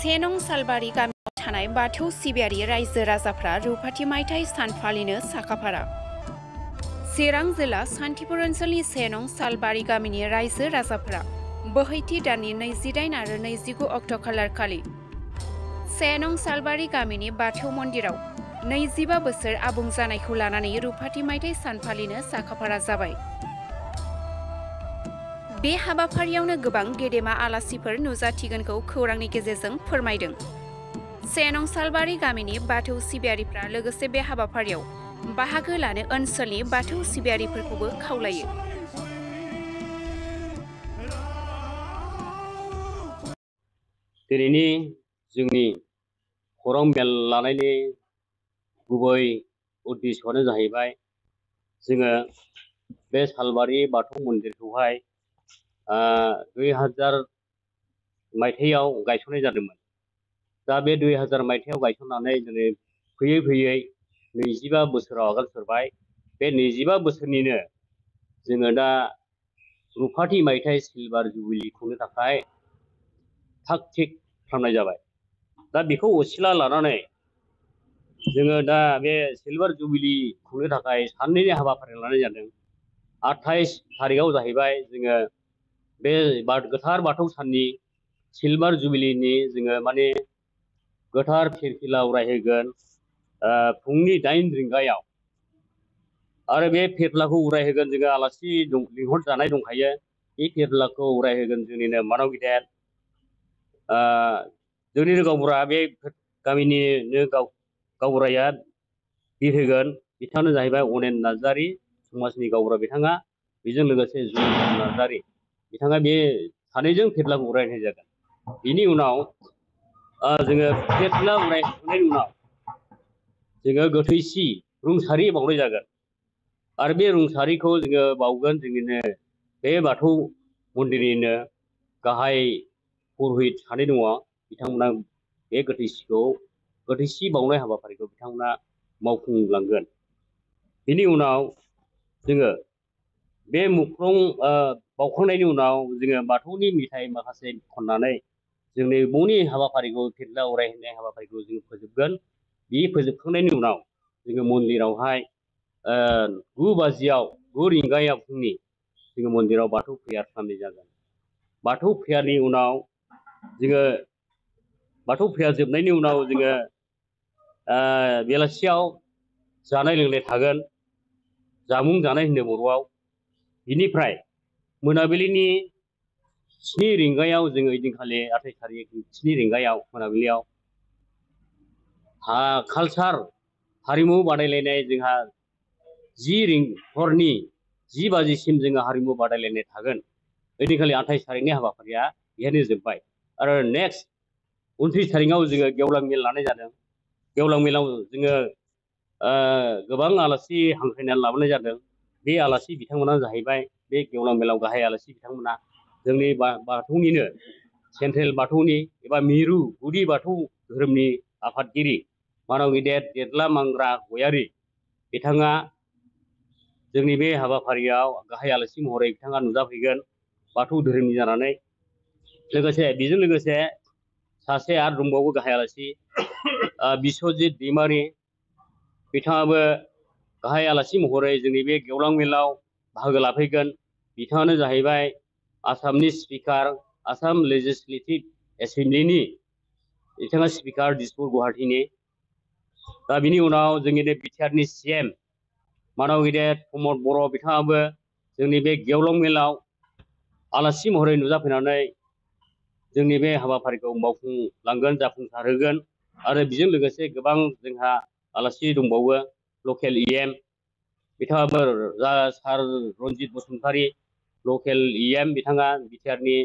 सेनं सालबारि गामियाव थानाय बाथौ सिबियारि रायजो राजाफ्रा रुपाथि मायथाइ सान फालिनो साखाफारा। चिरां जिल्ला सान्थिपुर ओनसोलनि सेनं सालबारि गामिनि रायजो राजाफोरा बोहैथि दाननि 28 आरो 29 अक्ट' खालारखालि सेनं सालबारि गामिनि बाथौ मन्दिराव 25 बोसोर आबुं जानायखौ लानानै रुपाथि मायथाइ सान फालिनो साखाफारा जाबाय। बे हाबाफारियावनो गोबां गेदेमा आलासिफोर नुजाथिगोनखौ खौरांनि गेजेरजों फोरमायदों। सेनं सालबारि गामिनि बाथौ सिबियारिफ्रा लोगोसे बे हाबाफारियाव बाहागो लानो ओनसोलनि बाथौ सिबियारिफोरखौबो खावलायो। दिनैनि जोंनि खौरां मेल लानायनि गुबै उद्देश्यआनो जाहैबाय जोङो बे सालबारि बाथौ मन्दिरखौहाय 2000 मायथाइयाव गायसननाय जादोंमोन। दा बे 2000 मायथाइयाव गायसननानै दिनै फैयै फैयै 25 बोसोराव आगान सुरबाय। बे 25 बोसोरनिनो जोङो दा रुपाथि मायथाइ सिलभार जुबिलि खुंनो थाखाय थाग थिग खालामनाय जाबाय। दा बेखौ असिला लानानै जोङो दा बे सिलभार जुबिलि खुंनो थाखाय साननैनि हाबाफारि लानाय जादों। 28 थारिखआव जाहैबाय जोङो बे गोथार बाथौ साननि सिलभार जुबिलिनि जोङो माने गोथार फिरफिला उरायहोगोन फुंनि 8 रिंगायाव। आरो बे फिरफिलाखौ उरायहोगोन जोङो आलासि लिंहरजानाय दंखायो। बे फिरफिलाखौ उरायहोगोन जोंनिनो मानव गिदिर जोंनिनो गावबुरा, बे गामिनिनो गावबुराया बिरहोगोन। बिथाङानो जाहैबाय अनेन नार्जारि, समाजनि गावबुरा बिथाङा। बेजों लोगोसे जुनेन नार्जारि, बिथाङा बे सानैजों फिरफिलाखौ उरायहोनाय जागोन। बिनि उनाव जोङो फिरफिला उरायखांनायनि उनाव जोङो गोथैसि रुंसारि बावनाय जागोन। आरो बे रुंसारिखौ जोङो बावगोन जोंनिनो बे बाथौ मन्दिरनिनो गाहाय पुरहित सानै दङ। बिथांमोना बे गोथैसि बावनाय हाबाफारिखौ बिथांमोना मावफुंलांगोन। बिनि उनाव जोङो बे मुख्लं बावखांनायनि उनाव जोङो बाथौनि मेथाइ माखासे खननानै जोंनि बनि हाबाफारिखौ फिरफिला उरायहोनाय हाबाफारिखौ जों फोजोबगोन। बे फोजोबखांनायनि उनाव जोङो मन्दिरावहाय 9 रिंगायाव फुंनि जोङो मन्दिराव बाथौ प्रेयार खालामनाय जागोन। बाथौ प्रेयारनि उनाव जोङो बाथौ प्रेयार जोबनायनि उनाव जोङो बेलासियाव जानाय लोंनाय थागोन, जामुं जानाय होनो बर'आव। बिनिफ्राय मोनाबिलिनि 7 रिंगायाव जोङो ओइदिनखालि 28 थारिख 7 रिंगायाव मोनाबिलियाव कालचार हारिमु बादायलायनाय जोंहा हरनि 10 बाजिसिम जोङो हारिमु बादायलायनाय थागोन। ओइदिनखालि 28 थारिखनि हाबाफारिया बेहायनो जोब्बाय। आरो नेक्स्ट 29 थारिखआव जोङो गेवलां मेल लानाय जादों। गेवलां मेलाव जोङो गोबां आलासि हांख्रायनानै लाबोनाय जादों। बे आलासि बिथांमोना जाहैबाय बे गेवलां मेलाव गाहाय आलासि बिथांमोना जोंनि बाथौनिनो सेन्ट्रेल बाथौनि एबा मिरु गुदि बाथौ धोरोमनि आफादगिरि मानव गिदिर देदला मांग्रा गयारि बिथाङा जोंनि बे हाबाफारियाव गाहाय आलासि महरै बिथाङा नुजाफैगोन बाथौ धोरोमनि जानानै। बेजों लोगोसे सासे आरो दंबावो गाहाय आलासि बिस्वजित दैमारि, बिथाङाबो गाहाय आलासि महरै जोंनि बे गेवलां मेलाव बाहागो लाफैगोन। बिथाङानो जाहैबाय आसामनि स्पिकार, आसाम लेजिस्लेटिभ एसेमब्लिनि बिथाङा स्पिकार दिसपुर गुवाहाटीनि। दा बिनि उनाव जोंनिनो बिटिआरनि CM मानव गिदिर प्रमद बर' बिथाङाबो जोंनि बे गेवलां मेलाव आलासि महरै नुजाफैनानै जोंनि बे हाबाफारिखौ मावफुंलांगोन, जाफुंसारहोगोन। आरो बेजों लोगोसे गोबां जोंहा आलासि दंबावो। लकेल EM बिथाङाबो सार रन्जित बसुमतारी, लकेल EM बिथाङा बिटिआरनि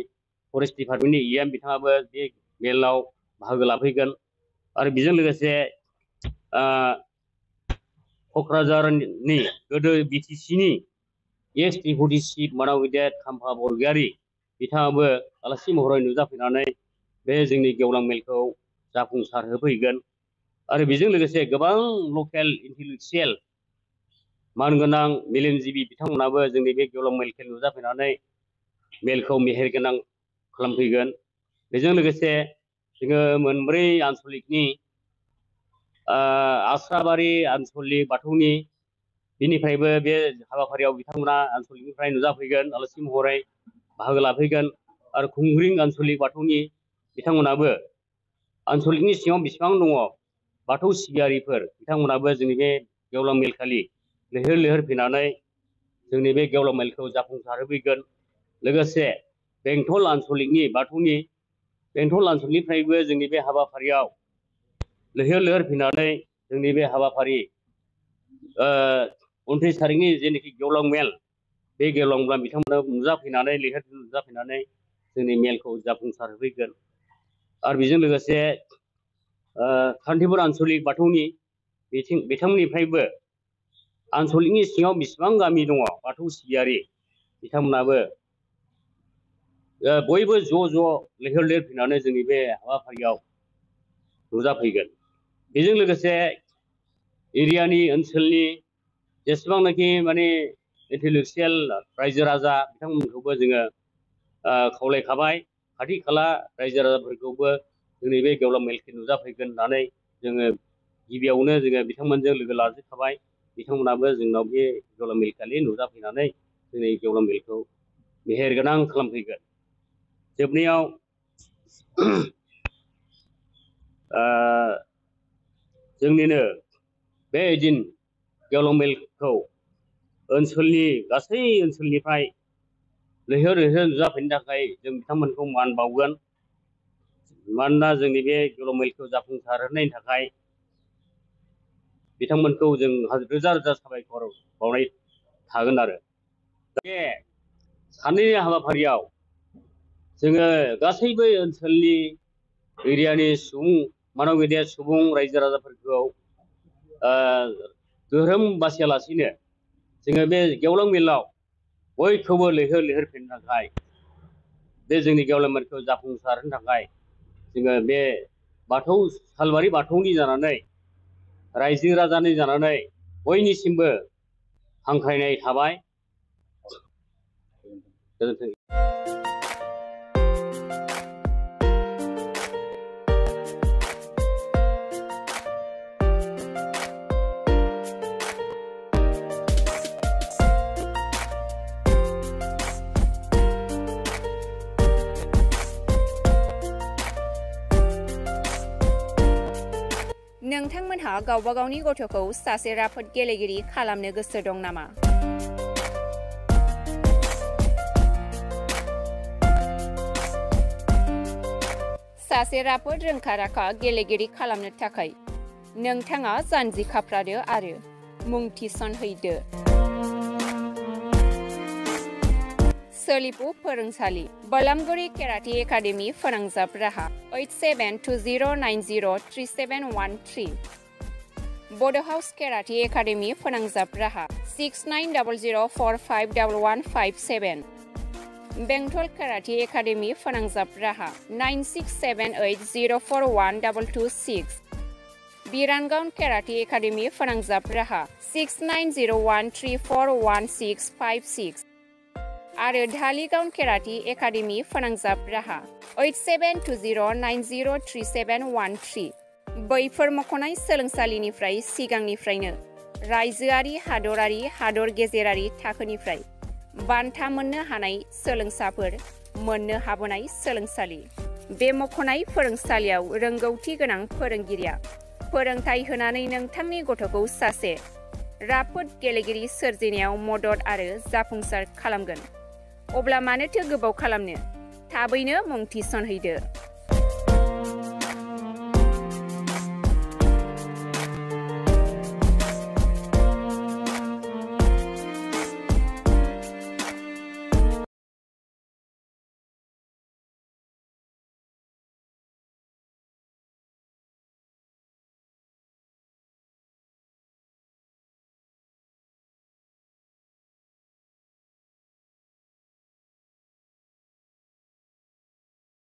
फरेस्ट डिपार्टमेन्टनि EM बिथाङाबो बे मेलाव बाहागो लाफैगोन। आरो बेजों लोगोसे क'क्राझारनि गोदो BTCनि एक्स डेपुटि चिफ मानव गिदिर खाम्फा बरगयारी बिथाङाबो आलासि महरै नुजाफैनानै बे जोंनि गेवलां मेलखौ जाफुंसार होफैगोन। आरो बेजों लोगोसे गोबां लकेल इन्टेलेक्सुयेल मानगोनां मेलेमजिबि बिथांमोनाबो जोंनि बे गेवलां मेलखौ नुजाफैनानै मेलखौ मेहेरगोनां खालामफैगोन। बेजों लोगोसे जोङो मोनब्रै आनसलिकनि आस्राबारि आनसलिक बाथौनि बिनिफ्रायबो बे हाबाफारियाव बिथांमोना आनसलिकनिफ्राय नुजाफैगोन आलासि महरै बाहागो लाफैगोन आरो खुंग्रिं आनसलिक बाथौनि बिथांमोनाबो आनसलिकनि सिङाव बेसेबां दङ बाथौ सिबियारिफोर बिथांमोनाबो जोंनि बे गेवलां मेल खालि लैहोर लैहोर फैनानै जोंनि बे गेवलां मेलखौ जाफुंसारहोफैगोन। लोगोसे बेंटल आनसलिकनि बाथौनि बेंटल आनसलिकनिफ्रायबो जोंनि बे हाबाफारियाव लैहोर लैहोर फैनानै जोंनि बे हाबाफारि 29 थारिखनि जेनाखि गेवलां मेल बे गेवलां मेल बिथांमोना नुजाफैनानै लैहोर नुजाफैनानै जोंनि मेलखौ जाफुंसारहोफैगोन। आरो बेजों लोगोसे सान्थिपुर आनसलिक बाथौनि बिथांमोननिफ्रायबो आनसलिकनि सिङाव बेसेबां गामि दङ बाथौ सिबियारि बिथांमोनाबो बयबो ज' लैहोर लैहोर फैनानै जोंनि बे हाबाफारियाव नुजाफैगोन। बेजों लोगोसे एरियानि ओनसोलनि जेसेबांनाखि माने इन्टेलेक्सुयेल रायजो राजा बिथांमोनखौबो जोङो खावलायखाबाय खाथि खाला रायजो राजाफोरखौबो जोंनि बे गेवलां मेलखौ नुजाफैगोन होननानै जोङो गिबियावनो जोङो बिथांमोनजों लोगो लाजोबखाबाय। बिथांमोनाबो जोंनाव बे गेवलां मेल खालि नुजाफैनानै जोंनि गेवलां मेलखौ मेहेरगोनां खालामफैगोन। जोबनायाव जोंनिनो बे दिन गेवलां मेलखौ ओनसोलनि गासै ओनसोलनिफ्राय लैहोर लैहोर नुजाफैनो थाखाय जों बिथांमोनखौ मान बावगोन। मानोना जोंनि बे गेवलां मेलखौ जाफुंसारहोनायनि थाखाय बिथांमोनखौ जों रोजा रोजा साबायखर बावनाय थागोन। आरो बे सानैनि हाबाफारियाव जोङो गासैबो ओनसोलनि एरियानि सुबुं मानब गेदेर सुबुं रायजो राजाफोरखौ धोरोम बासियालासिनो जोङो बे गेवलां मेलाव बयखौबो लैहोर लैहोर फैनो थाखाय बे जोंनि गेवलां मेलखौ जाफुंसारहोनो थाखाय जोङो बे बाथौ सालबारि बाथौनि जानानै रायजो राजानि जानानै बयनिसिमबो हांख्रायनाय थाबाय। गोजोन्थों। नोंथांमोनहा गावबा गावनि गथ'खौ सासे राफोद गेलेगिरि खालामनो गोसो दं नामा? सासे राफोद रोंखा-राखा गेलेगिरि खालामनो थाखाय नोंथाङा जानजि खाफ्रादो आरो मुं थिसनहैदो। सोलिफु फोरोंसालि बलामगुरि केराटे एकाडेमि फोनांजाब राहा 8720903713 बड' हाउस केराटे एकाडेमि फोनांजाब राहा 6900451157 बेंटल केराटे एकाडेमि फोनांजाब राहा 9678041226 बिरानगाव केराटे एकाडेमि फोनांजाब राहा 6901341656 आरो धालिगाव केराटे एकाडेमि फोनांजाब राहा 8720903713 बैफोर मख'नाय सोलोंसालिनिफ्राय सिगांनिफ्रायनो रायजोआरि हादरारि हादर गेजेरारि थाखोनिफ्राय बान्था मोननो हानाय सोलोंसाफोर मोननो हाबोनाय सोलोंसालि। बे मख'नाय फोरोंसालियाव रोंगौथि गोनां फोरोंगिरिया फोरोंथाय होनानै नोंथांनि गथ'खौ सासे राफोद गेलेगिरि सोरजिनायाव मदद आरो जाफुंसार खालामगोन। अब्ला मानोथो गोबाव खालामनो? थाबैनो मुं थिसनहैदो।